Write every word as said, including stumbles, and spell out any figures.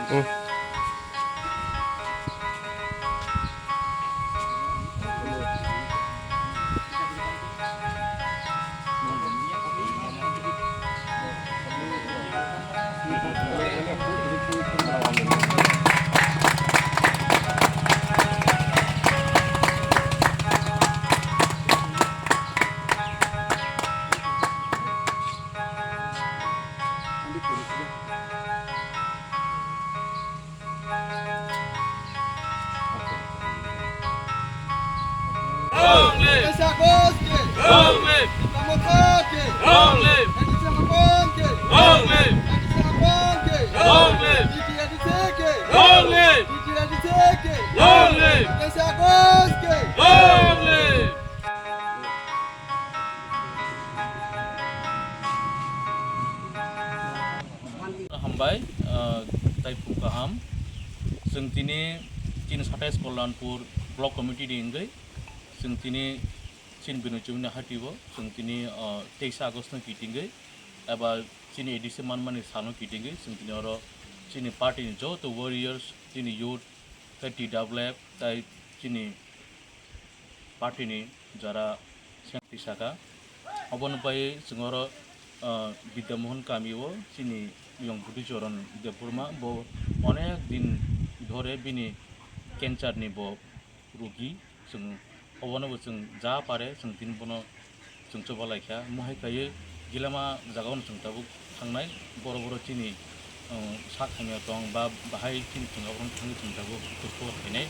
Long live! Kaisa Aghost ke! Long live! Kamatha ke! Long live! Kaisa Hakon ke! Long live! Kaisa Hakon ke! Long live! T T A D C ke! Long live! T T A D C ke! Long live! Kaisa Aghost ke! Long live! Hambai, ah, tei phung kaham. Chwng tini, chini satais Kollanpur Block Committee ni wngwi, chwng tini chini Binoy Chubini hati o, chwng tini, ah, teisa August no kitingwi, eba chini A D C manmani salo kitingwi, chwng tini oro chini party ni joto warriors, chini youth, tei T W F, tei chini party ni jara sengpi saka. Obono pai chwng oro, ah, Bidya Mohan kami o chini yong Buddhi Choron Debbarma bo onek din dhore bini cancer ni bo rugi. Chwng obono bo chwng ja pare chwng tini bono chwng choba lai kha. Mohai kaiwi gilama jaga o chwng tabuk thangnai, boro boro chini, ah, sak hamya tong ba bahai chini chwng abono thangwi chwng tabuk khoj khobor khainai.